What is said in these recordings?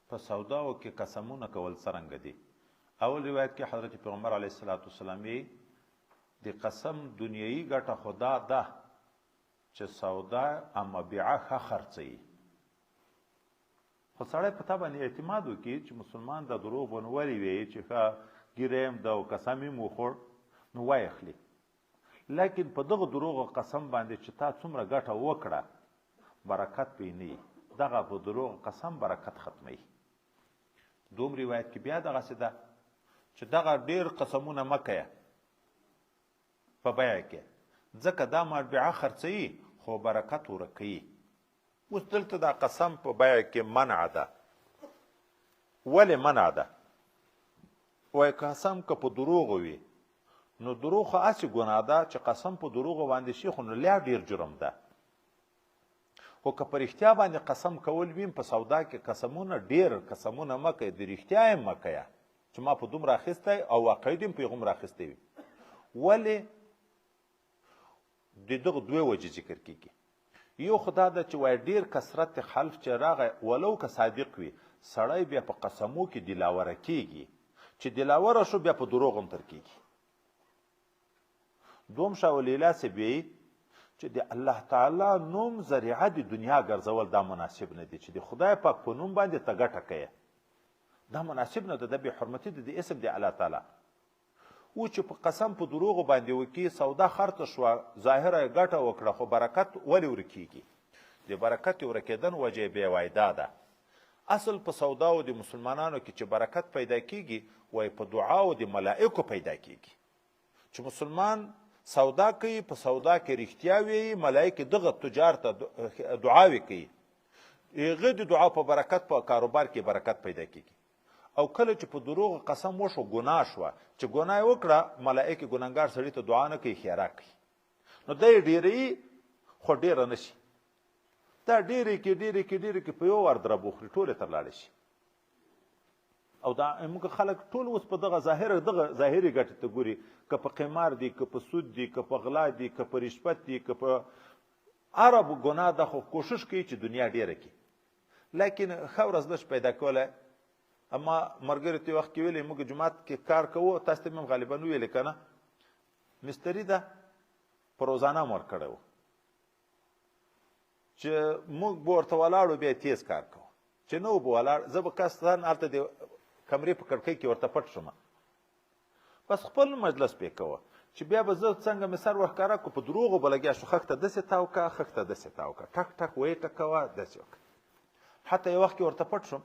په سوداو کې قسمونه کول څرنګه دي؟ اول روایت کې حضرت پیغمبر علیه الصلاة والسلام یې د قسم دنیوي ګټه خو دا ده چې سودا مبيعه ښه خرڅوي، خو سړی په تا باندې اعتماد وکړي چې مسلمان د دروغ به نو ولې وایي چې ښه ږیره یم ده او قسم یې وخوړ نو وایخلي، لیکن په دغه دروغ قسم باندې چې تا څومره ګټه وکړه برکت پې نه وي، دغه په دروغ قسم برکت ختموي. دوم روایت کې بیا دغسې ده چې دغه ډېر قسمونه مه کوه په بیع کې، ځکه دا مبيعه خرڅوي خو برکت ورکوي. اوس دلته دا قسم په بیع کې منع ده. ولې منع ده؟ وایي قسم که په دروغو وي نو دروغ خو هسې ګناه ده چې قسم په دروغو باندې شي خو نو لا ډېر جرم ده، خو که په رښتیا باندې قسم کول وي په سودا کې قسمونه ډېر قسمونه مه کوئ، د رښتیا یې مه کوه چې ما په دومره اخیستی او واقعي دې هم په هغومره اخیستی وي. ولې؟ د دغه دوې وجې ذکر کېږي. یو خو دا ده چې وایي ډېر کثرت خلف چې راغی ولو که صادق وي سړی بیا په قسمو کې دلاوره کېږي، چې دلاوره شو بیا په دروغ هم تر کېږي. دوم شاه ولی الله صاحب وایي چې د الله تعالی نوم ذریعه د دنیا ګرځول دا مناسب نه دی، چې د خدای پاک په نوم باندې ته ګټه کوې دا مناسب نه ده، دا بې حرمتي ده د اسم د الله تعالی. و چې په قسم په دروغو باندې وکړي سودا خرڅه شوه ظاهره یې ګټه وکړه خو برکت ولې ورکیږي؟ د برکت ورکېدن وجه یې بیا وایي دا ده، اصل په سوداو د مسلمانانو کې چې برکت پیدا کیږي وایي په دعاو د ملائکو پیدا کیږي. چې مسلمان سودا کوي په سودا کې رښتیا وایي ملائکې دغه تجار ته دعاوې کوي، هغه د دعا په برکت په کاروبار کې برکت پیدا کیږي. او کله چې په دروغ قسم وشو ګناه شوه، چې ګناه یې وکړه ملائکې ګناهګار سړي ته دعا نه کوي ښېرا کوي، نو دا یې ډېروي خو ډېره نه شي، دا ډېرې کې ډېرې کې ډېرې کې په یو وار درب وخوري ټولې تر لاړې شي. او دا موږ خلک ټول اوس په دغه ظاهر دغه ظاهري ګټې ته ګوري، که په قمار دي که په سود دي که په غلا دي که په رشوت دي که په عرب ګناه ده، خو کوشش کوي چې دنیا ډېره کړي، لیکن ښه ورځ نشي پیدا کولی. اما ملګري ته وخت کې ویلې موږ جومات کې کار کوو، تاسو ته مې هم غالبا ویلې که نه، مستري ده په روزانه هم ورکړی و چې موږ به ورته ولاړو بیا تیز کار کوو، چې نه و به ولاړ زه به کس ځان هلته د کمرې په کړکۍ کې ورته پټ شوم، بس خپل مجلس پې کوه چې بیا به زه څنګه مې سر ورښکاره کړو په دروغو به لګیا شو، خښته داسې تاو کړه خښته داسې تاو کړه ټک ټک ویې ټکوه داسې وکړه. حتی یو وخت کې ورته پټ شوم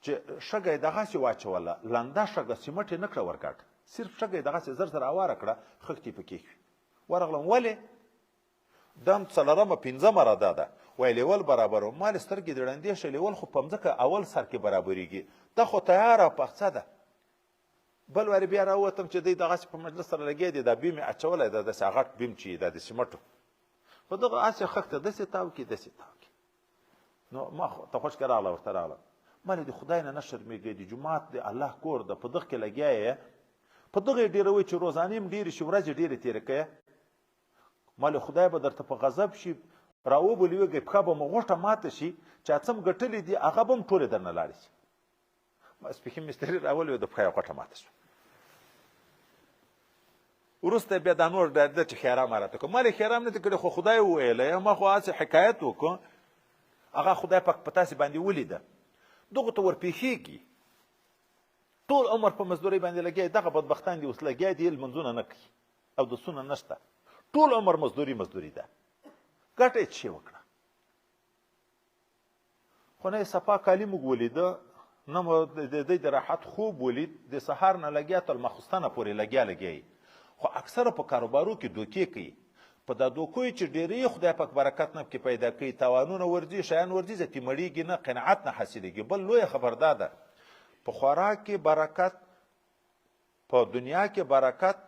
چې شګه یې دغسې واچوله، لنده شګه سیمټ یې نه کړه ورګډ، صرف شګه یې دغسې زر زر اواره کړه، خښتې یې پکې کښې. ورغلم ولې؟ دم څلورمه پنځمه رده ده، وایي لیول برابر و، ما له سترګې د ړندې شوې، لیول خو په مځکه اول سر کې برابرېږي، دا خو تیاره پخڅه ده. بل وارې بیا راووتم چې دی دغسې په مجلس سره لګیا دی، دا بیم یې اچولی ده داسې غټ بیم چې دا د سیمټو په دغه هسې خښته داسې تاو کړي داسې تاو کړي. نو ما خو ته خوشکه راغله ورته راغله، ما له د خدای نه نه شرمېږئ، د جومات د الله کور ده، په دغه کې لګیا یې، په دغه یې ډېروئ چې روزانې هم ډېرې شي ورځې ډېرې تېرې کړئ، ما له خدای به درته په غضب شي، راوبه لوېږئ، پښه به مو غوښه ماته شي، چې څه هم ګټلې دي هغه به هم ټولې درنه لاړې شي. ماسپښین مستري راولوېده، پښه یې غوټه ماته شوه. وروسته بیا دا نور ډاډه چې ښېرا ما راته کړه، ما له ښېرا هم نه دي کړې خو خدای وویلی، ما خو هسې حکایت وکړو، هغه خدای پاک په تاسې باندې ولیده، دغو ته ورپېښېږي، ټول عمر په مزدورۍ باندې لګیا دي، دغه بدبختان دي اوس لګیا دي لمونځونه نه کوي او د سونه نشته، ټول عمر مزدوري مزدوري ده، ګټه یې څه وکړه؟ خو نه یې صفا کالي موږ ولیده، نه مو د دوی د راحت خوب ولید، د سهار نه لګیا تر ماخستنه پورې لګیا لګیا یي، خو اکثره په کاروبارو کې دوکې کوي، په دا دوکو یې چې ډېری خدای پاک برکت نه پکې پیدا کوي، تاوانونه ورځي، شیان ورځي، ځکه مړېږي نه، قناعت نه حاصلېږي. بل لویه خبر دا ده، په خوراک کې برکت، په دنیا کې برکت،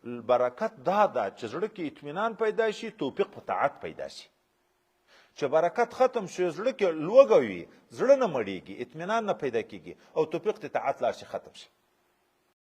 برکت دا ده چې زړه کې اطمینان پیدا شي، توفیق په طاعت پیدا شي. چې برکت ختم شي زړه کې لوږه وي، زړه نه مړېږي، اطمینان نه پیدا کېږي او توفیق ته طاعت لاړ شي ختم شي.